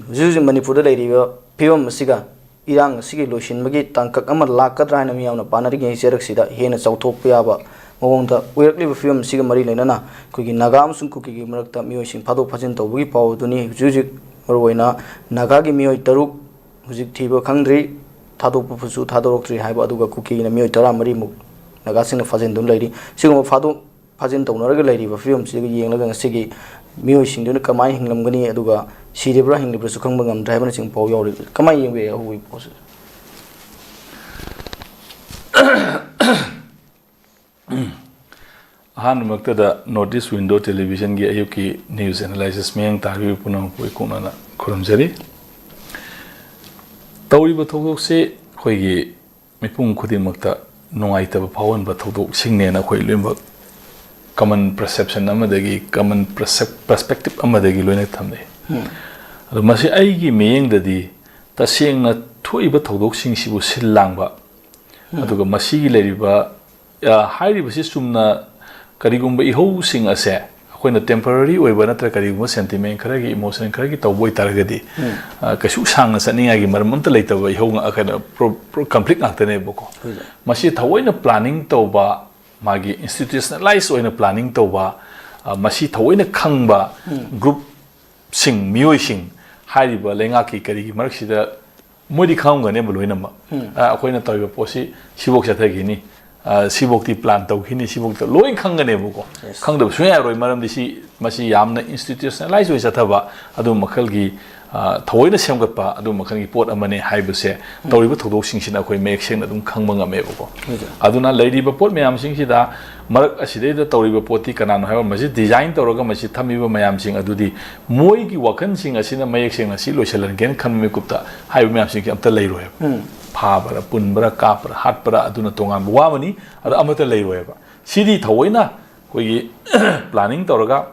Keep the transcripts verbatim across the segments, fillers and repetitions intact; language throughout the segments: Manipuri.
ꯍꯧꯖꯤꯛ ꯍꯧꯖꯤꯛ ꯃꯅꯤꯄꯨꯔꯗ ꯂꯩꯔꯤꯕ ꯐꯤꯕꯝ ꯑꯁꯤꯒ ꯏꯔꯥꯡ ꯑꯁꯤꯒꯤ ꯂꯣꯏꯁꯤꯟꯕꯒꯤ ꯇꯥꯡꯀꯛ ꯑꯃ ꯂꯥꯛꯀꯗ꯭ꯔꯥ ꯍꯥꯏꯅ ꯃꯤꯌꯥꯝꯅ ꯄꯥꯅꯔꯤꯉꯩ ꯆꯩꯔꯛꯁꯤꯗ ꯍꯦꯟꯅ ꯆꯥꯎꯊꯣꯛꯄ ꯌꯥꯕ ꯃꯑꯣꯡꯗ ꯑꯣꯏꯔꯛꯂꯤꯕ ꯐꯤꯕꯝ ꯑꯁꯤꯒ ꯃꯔꯤ ꯂꯩꯅꯅ ꯑꯩꯈꯣꯏꯒꯤ ꯅꯥꯒꯥ ꯑꯃꯁꯨꯡ ꯀꯨꯀꯤꯒꯤ ꯃꯔꯛꯇ ꯃꯤꯑꯣꯏꯁꯤꯡ ꯐꯥꯗꯣꯛ ꯐꯥꯖꯤꯟ ꯇꯧꯕꯒꯤ ꯄꯥꯎ ꯑꯗꯨꯅꯤ꯫ ꯍꯧꯖꯤꯛ ꯍꯧꯖꯤꯛ ꯃꯔꯨꯑꯣꯏꯅ ꯅꯥꯒꯥꯒꯤ ꯃꯤꯑꯣꯏ ꯇꯔꯨꯛ ꯍꯧꯖꯤꯛ ꯊꯤꯕ ꯈꯪꯗ꯭ꯔꯤ, ꯊꯥꯗꯣꯛꯄꯁꯨ ꯊꯥꯗꯣꯔꯛꯇ꯭ꯔꯤ ꯍꯥꯏꯕ, ꯑꯗꯨꯒ ꯀꯨꯀꯤꯅ ꯃꯤꯑꯣꯏ ꯇꯔꯥꯃꯔꯤꯃꯨꯛ ꯅꯥꯒꯥꯁꯤꯡꯅ ꯐꯥꯖꯤꯟꯗꯨꯅ ꯂꯩꯔꯤ꯫ ꯁꯤꯒꯨꯝꯕ ꯐꯥꯗꯣꯛ ꯐꯥꯖꯤꯟ ꯇꯧꯅꯔꯒ ꯂꯩꯔꯤꯕ ꯐꯤꯕꯝꯁꯤꯗꯒꯤ ꯌꯦꯡꯂꯒ ꯉꯁꯤꯒꯤ ꯃꯤꯑꯣꯏꯁꯤꯡꯗꯨꯅ ꯀꯃꯥꯏꯅ ꯍꯤꯡꯂꯝꯒꯅꯤ, ꯑꯗꯨꯒ ꯁꯤꯔꯤꯕ꯭ꯔꯥ ꯍꯤꯡꯂꯤꯕ꯭ꯔꯥꯁꯨ ꯈꯪꯕ ꯉꯝꯗ꯭ꯔꯦ ꯍꯥꯏꯕꯅꯆꯤꯡꯕ ꯄꯥꯎ ꯌꯥꯎꯔꯤ꯫ ꯀꯃꯥꯏꯅ ꯌꯦꯡꯕꯤꯔꯦ ꯑꯍꯧꯕꯒꯤ ꯄꯥꯎꯁꯦ? ꯑꯍꯥꯟꯕꯃꯛꯇꯗ North East Window Televisionꯒꯤ ꯑꯌꯨꯛꯀꯤ news analysis ꯃꯤꯠꯌꯦꯡ ꯇꯥꯕꯤꯕ ꯄꯨꯝꯅꯃꯛꯄꯨ ꯏꯀꯣꯛꯅꯅ ꯈꯨꯔꯨꯝꯖꯔꯤ꯫ ꯇꯧꯔꯤꯕ ꯊꯧꯗꯣꯛꯁꯤ ꯑꯩꯈꯣꯏꯒꯤ ꯃꯤꯄꯨꯝ ꯈꯨꯗꯤꯡꯃꯛꯇ ꯅꯨꯡꯉꯥꯏꯇꯕ ꯐꯥꯎꯍꯟꯕ ꯊꯧꯗꯣꯛꯁꯤꯡꯅꯦꯅ ꯑꯩꯈꯣꯏ ꯂꯣꯏꯅꯃꯛ common perception ꯑꯃꯗꯒꯤ common perspective ꯑꯃꯗꯒꯤ ꯂꯣꯏꯅ ꯊꯝꯅꯩ꯫ ꯑꯗꯣ ꯃꯁꯤ ꯑꯩꯒꯤ ꯃꯤꯠꯌꯦꯡꯗꯗꯤ ꯇꯁꯦꯡꯅ ꯊꯣꯛꯏꯕ ꯊꯧꯗꯣꯛꯁꯤꯡꯁꯤꯕꯨ ꯁꯤꯜ ꯂꯥꯡꯕ, ꯑꯗꯨꯒ ꯃꯁꯤꯒꯤ ꯂꯩꯔꯤꯕ, ꯑ, ꯍꯥꯏꯔꯤꯕꯁꯤ ꯆꯨꯝꯅ ꯀꯔꯤꯒꯨꯝꯕ ꯏꯍꯧꯁꯤꯡ ꯑꯁꯦ ꯑꯩꯈꯣꯏꯅ temporary ꯑꯣꯏꯕ ꯅꯠꯇ꯭ꯔꯒ ꯀꯔꯤꯒꯨꯝꯕ sentiment ꯈꯔꯒꯤ, emotion ꯈꯔꯒꯤ ꯇꯧꯕ ꯑꯣꯏꯇꯥꯔꯒꯗꯤ, ꯑ, ꯀꯩꯁꯨ ꯁꯥꯡꯅ ꯆꯠꯅꯤꯡꯉꯥꯏꯒꯤ ꯃꯔꯝ ꯑꯝꯇ ꯂꯩꯇꯕ ꯏꯍꯧ ꯉꯥꯛ-, ꯀꯩꯅꯣ, pro-, pro-, conflict ꯉꯥꯛꯇꯅꯦꯕꯀꯣ꯫ ꯃꯁꯤ ꯊꯑꯣꯏꯅ planning ꯇꯧꯕ, ꯃꯥꯒꯤ institutionalize ꯑꯣꯏꯅ planning ꯇꯧꯕ, ꯑ, ꯃꯁꯤ ꯊꯑꯣꯏꯅ ꯈꯪꯕ groupꯁꯤꯡ, ꯃꯤꯑꯣꯏꯁꯤꯡ, ꯍꯥꯏꯔꯤꯕ ꯂꯩꯉꯥꯛꯀꯤ ꯀꯔꯤꯒꯤ ꯃꯔꯛꯁꯤꯗ ꯃꯣꯏꯗꯤ ꯈꯪꯉꯝꯒꯅꯦꯕ ꯂꯣꯏꯅꯃꯛ꯫ ꯑ, ꯑꯩꯈꯣꯏꯅ ꯇꯧꯔꯤꯕ ꯄꯣꯠꯁꯤ ꯁꯤꯐꯧ ꯆꯠꯊꯈꯤꯅꯤ, ꯑ, ꯁꯤꯐꯧꯗꯤ plan ꯇꯧꯈꯤꯅꯤ, ꯁꯤꯐꯧꯗ ꯂꯣꯏ ꯈꯪꯒꯅꯦꯕꯀꯣ꯫ ꯈꯪꯗꯕ ꯁꯨꯡꯌꯥ ꯌꯥꯔꯣꯏ, ꯃꯔꯝꯗꯤ ꯁꯤ, ꯃꯁꯤ ꯌꯥꯝꯅ institutionalize ꯑꯣꯏ ꯆꯠꯊꯕ ꯑꯗꯨ ꯃꯈꯜꯒꯤ, ꯑ, ꯊꯑꯣꯏꯅ ꯁꯦꯝꯒꯠꯄ ꯑꯗꯨ ꯃꯈꯜꯒꯤ ꯄꯣꯠ ꯑꯃꯅꯦ ꯍꯥꯏꯕꯁꯦ ꯇꯧꯔꯤꯕ ꯊꯧꯗꯣꯛꯁꯤꯡꯁꯤꯅ ꯑꯩꯈꯣꯏ ꯃꯌꯦꯛ ꯁꯦꯡꯅ ꯑꯗꯨꯝ ꯈꯪꯕ ꯉꯝꯃꯦꯕꯀꯣ꯫ ꯑꯗꯨꯅ ꯂꯩꯔꯤꯕ ꯄꯣꯠ ꯃꯌꯥꯝꯁꯤꯡꯁꯤꯗ ꯃꯔꯛ ꯑꯁꯤꯗꯩꯗ ꯇꯧꯔꯤꯕ ꯄꯣꯠꯇꯤ ꯀꯅꯥꯅꯣ ꯍꯥꯏꯕ, ꯃꯁꯤ design ꯇꯧꯔꯒ ꯃꯁꯤ ꯊꯝꯃꯤꯕ ꯃꯌꯥꯝꯁꯤꯡ ꯑꯗꯨꯗꯤ ꯃꯣꯏꯒꯤ ꯋꯥꯈꯜꯁꯤꯡ ꯑꯁꯤꯅ ꯃꯌꯦꯛ ꯁꯦꯡꯅ ꯁꯤ ꯂꯣꯏꯁꯤꯜꯍꯟꯒꯦꯅ ꯈꯟꯕ ꯃꯤꯀꯨꯞꯇ ꯍꯥꯏꯕ ꯃꯌꯥꯝꯁꯤꯡꯁꯦ ꯑꯝꯇ ꯂꯩꯔꯣꯏꯕ꯫ ꯐꯥꯕ꯭ꯔꯥ, ꯄꯨꯟꯕ꯭ꯔꯥ, ꯀꯥꯞꯄ꯭ꯔꯥ, ꯍꯥꯠꯄ꯭ꯔꯥ, ꯑꯗꯨꯅ ꯇꯣꯉꯥꯟꯕ ꯋꯥ ꯑꯃꯅꯤ꯫ ꯑꯗꯣ ꯑꯃꯠꯇ ꯂꯩꯔꯣꯏꯕ꯫ ꯁꯤꯗꯤ ꯊꯑꯣꯏꯅ ꯑꯩꯈꯣꯏꯒꯤ planning ꯇꯧꯔꯒ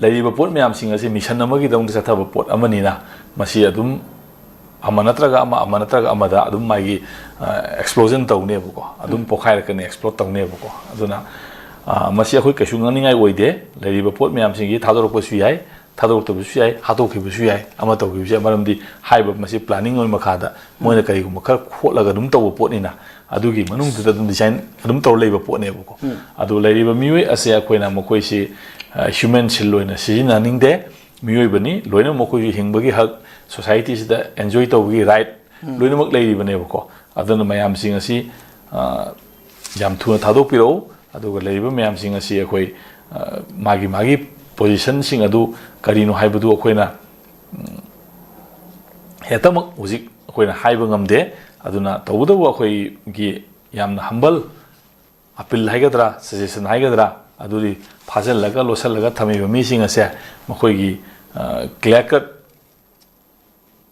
ꯂꯩꯔꯤꯕ ꯄꯣꯠ ꯃꯌꯥꯝꯁꯤꯡ ꯑꯁꯤ mission ꯑꯃꯒꯤꯗꯃꯛꯇ ꯆꯠꯊꯕ ꯄꯣꯠ ꯑꯃꯅꯤꯅ ꯃꯁꯤ ꯑꯗꯨꯝ ꯑꯃ ꯅꯠꯇ꯭ꯔꯒ ꯑꯃ, ꯑꯃ ꯅꯠꯇ꯭ꯔꯒ ꯑꯃꯗ ꯑꯗꯨꯝ ꯃꯥꯒꯤ, ꯑ, explosion ꯇꯧꯅꯦꯕꯀꯣ, ꯑꯗꯨꯝ ꯄꯣꯈꯥꯏꯔꯛꯀꯅꯤ, explode ꯇꯧꯅꯦꯕꯀꯣ꯫ ꯑꯗꯨꯅ, ꯑ, ꯃꯁꯤ ꯑꯩꯈꯣꯏ ꯀꯩꯁꯨ ꯉꯛꯅꯤꯡꯉꯥꯏ ꯑꯣꯏꯗꯦ꯫ ꯂꯩꯔꯤꯕ ꯄꯣꯠ ꯃꯌꯥꯝꯁꯤꯡꯁꯤ ꯊꯥꯗꯣꯔꯛꯄꯁꯨ ꯌꯥꯏ, ꯊꯥꯗꯣꯔꯛꯇꯕꯁꯨ ꯌꯥꯏ, ꯍꯥꯠꯇꯣꯛꯈꯤꯕꯁꯨ ꯌꯥꯏ, ꯑꯃ ꯇꯧꯈꯤꯕꯁꯨ ꯌꯥꯏ꯫ ꯃꯔꯝꯗꯤ ꯍꯥꯏꯕ ꯃꯁꯤ planning ꯑꯣꯏ ꯃꯈꯥꯗ ꯃꯣꯏꯅ ꯀꯔꯤꯒꯨꯝꯕ ꯈꯔ ꯈꯣꯠꯂꯒ ꯑꯗꯨꯝ ꯇꯧꯕ ꯄꯣꯠꯅꯤꯅ, ꯑꯗꯨꯒꯤ ꯃꯅꯨꯡꯗꯨꯗ ꯑꯗꯨꯝ design ꯑꯗꯨꯝ ꯇꯧꯔ ꯂꯩꯕ ꯄꯣꯠꯅꯦꯕꯀꯣ꯫ ꯑꯗꯨ ꯂꯩꯔꯤꯕ ꯃꯤꯑꯣꯏ ꯑꯁꯦ ꯑꯩꯈꯣꯏꯅ ꯃꯈꯣꯏꯁꯤ, ꯑ, human shield ꯑꯣꯏꯅ ꯁꯤꯖꯤꯟꯅꯍꯟꯅꯤꯡꯗꯦ꯫ ꯃꯤꯑꯣꯏꯕꯅꯤ, ꯂꯣꯏꯅꯃꯛ ꯃꯈꯣꯏꯁꯨ ꯍꯤꯡꯕꯒꯤ ꯍꯛ, societyꯁꯤꯗ enjoy ꯇꯧꯕꯒꯤ right ꯂꯣꯏꯅꯃꯛ ꯂꯩꯔꯤꯕꯅꯦꯕꯀꯣ꯫ ꯑꯗꯨꯅ ꯃꯌꯥꯝꯁꯤꯡ ꯑꯁꯤ, ꯑ, ꯌꯥꯝ ꯊꯨꯅ ꯊꯥꯗꯣꯛꯄꯤꯔꯛꯎ꯫ ꯑꯗꯨꯒ ꯂꯩꯔꯤꯕ ꯃꯌꯥꯝꯁꯤꯡ ꯑꯁꯤ ꯑꯩꯈꯣꯏ, ꯑ, ꯃꯥꯒꯤ ꯃꯥꯒꯤ positionꯁꯤꯡ ꯑꯗꯨ ꯀꯔꯤꯅꯣ ꯍꯥꯏꯕꯗꯨ ꯑꯩꯈꯣꯏꯅ, ꯎꯝ, ꯍꯦꯛꯇꯃꯛ ꯍꯧꯖꯤꯛ ꯑꯩꯈꯣꯏꯅ ꯍꯥꯏꯕ ꯉꯝꯗꯦ꯫ ꯑꯗꯨꯅ ꯇꯧꯕꯇꯕꯨ ꯑꯩꯈꯣꯏꯒꯤ ꯌꯥꯝꯅ humble appeal ꯍꯥꯏꯒꯗ꯭ꯔꯥ, suggestion ꯍꯥꯏꯒꯗ꯭ꯔꯥ, ꯑꯗꯨꯗꯤ ꯐꯥꯖꯤꯜꯂꯒ ꯂꯣꯠꯁꯤꯜꯂꯒ ꯊꯝꯃꯤꯕ ꯃꯤꯁꯤꯡ ꯑꯁꯦ ꯃꯈꯣꯏꯒꯤ, ꯑ, clear cut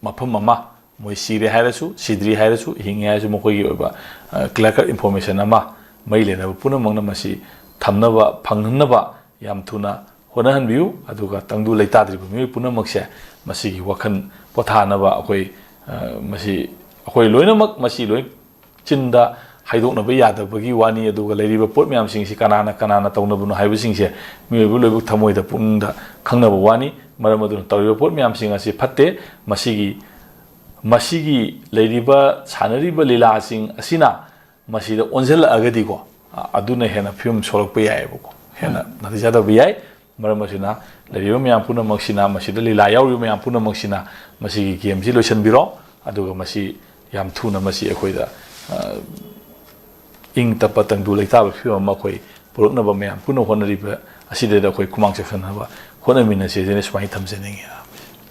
ꯃꯐꯝ ꯑꯃ, ꯃꯣꯏ ꯁꯤꯔꯦ ꯍꯥꯏꯔꯁꯨ, ꯁꯤꯗ꯭ꯔꯤ ꯍꯥꯏꯔꯁꯨ, ꯍꯤꯡꯉꯦ ꯍꯥꯏꯔꯁꯨ, ꯃꯈꯣꯏꯒꯤ ꯑꯣꯏꯕ, ꯑ, clear cut information ꯑꯃ ꯃꯔꯤ ꯂꯩꯅꯕ ꯄꯨꯝꯅꯃꯛꯅ ꯃꯁꯤ ꯊꯝꯅꯕ, ꯐꯪꯍꯟꯅꯕ ꯌꯥꯝ ꯊꯨꯅ ꯍꯣꯠꯅꯍꯟꯕꯤꯌꯨ꯫ ꯑꯗꯨꯒ ꯇꯪꯗꯨ ꯂꯩꯇꯥꯗ꯭ꯔꯤꯕ ꯃꯤꯑꯣꯏ ꯄꯨꯝꯅꯃꯛꯁꯦ ꯃꯁꯤꯒꯤ ꯋꯥꯈꯜ ꯄꯣꯊꯥꯅꯕ ꯑꯩꯈꯣꯏ, ꯑ, ꯃꯁꯤ, ꯑꯩꯈꯣꯏ ꯂꯣꯏꯅꯃꯛ ꯃꯁꯤ ꯂꯣꯏ ꯆꯤꯟꯗ ꯍꯥꯏꯗꯣꯛꯅꯕ ꯌꯥꯗꯕꯒꯤ ꯋꯥꯅꯤ꯫ ꯑꯗꯨꯒ ꯂꯩꯔꯤꯕ ꯄꯣꯠ ꯃꯌꯥꯝꯁꯤꯡꯁꯤ ꯀꯅꯥꯅ ꯀꯅꯥꯅ ꯇꯧꯅꯕꯅꯣ ꯍꯥꯏꯕꯁꯤꯡꯁꯦ ꯃꯤꯑꯣꯏꯕ ꯂꯣꯏꯅꯃꯛ ꯊꯃꯣꯏꯗ, ꯄꯨꯛꯅꯤꯡꯗ ꯈꯪꯅꯕ ꯋꯥꯅꯤ꯫ ꯃꯔꯝ ꯑꯗꯨꯅ ꯇꯧꯔꯤꯕ ꯄꯣꯠ ꯃꯌꯥꯝꯁꯤꯡ ꯑꯁꯤ ꯐꯠꯇꯦ꯫ ꯃꯁꯤꯒꯤ, ꯃꯁꯤꯒꯤ ꯂꯩꯔꯤꯕ, ꯁꯥꯟꯅꯔꯤꯕ ꯂꯤꯂꯥꯁꯤꯡ ꯑꯁꯤꯅ ꯃꯁꯤꯗ ꯑꯣꯟꯁꯤꯜꯂꯛꯑꯒꯗꯤꯀꯣ, ꯑ, ꯑꯗꯨꯅ ꯍꯦꯟꯅ ꯐꯤꯕꯝ ꯁꯣꯛꯂꯛꯄ ꯌꯥꯏꯑꯕꯀꯣ, ꯍꯦꯟꯅ ꯅꯥꯇꯩ ꯆꯥꯗꯕ ꯌꯥꯏ꯫ ꯃꯔꯝ ꯑꯁꯤꯅ ꯂꯩꯔꯤꯕ ꯃꯌꯥꯝ ꯄꯨꯝꯅꯃꯛꯁꯤꯅ, ꯃꯁꯤꯗ ꯂꯤꯂꯥ ꯌꯥꯎꯔꯤꯕ ꯃꯌꯥꯝ ꯄꯨꯝꯅꯃꯛꯁꯤꯅ ꯃꯁꯤꯒꯤ gameꯁꯤ ꯂꯣꯏꯁꯤꯟꯕꯤꯔꯣ꯫ ꯑꯗꯨꯒ ꯃꯁꯤ ꯌꯥꯝ ꯊꯨꯅ ꯃꯁꯤ ꯑꯩꯈꯣꯏꯗ, ꯑ, ꯏꯪ ꯇꯞꯄ ꯇꯪꯗꯨ ꯂꯩꯇꯥꯕ ꯐꯤꯕꯝ ꯑꯃ ꯑꯩꯈꯣꯏ ꯄꯨꯔꯛꯅꯕ ꯃꯌꯥꯝ ꯄꯨꯟꯅ ꯍꯣꯠꯅꯔꯤꯕ ꯑꯁꯤꯗꯩꯗ ꯑꯩꯈꯣꯏ ꯈꯨꯃꯥꯡ ꯆꯥꯎꯁꯤꯟꯅꯕ ꯍꯣꯠꯅꯃꯤꯟꯅꯁꯤ ꯍꯥꯏꯅ ꯁꯨꯃꯥꯏꯅ ꯊꯝꯖꯅꯤꯡꯉꯤ꯫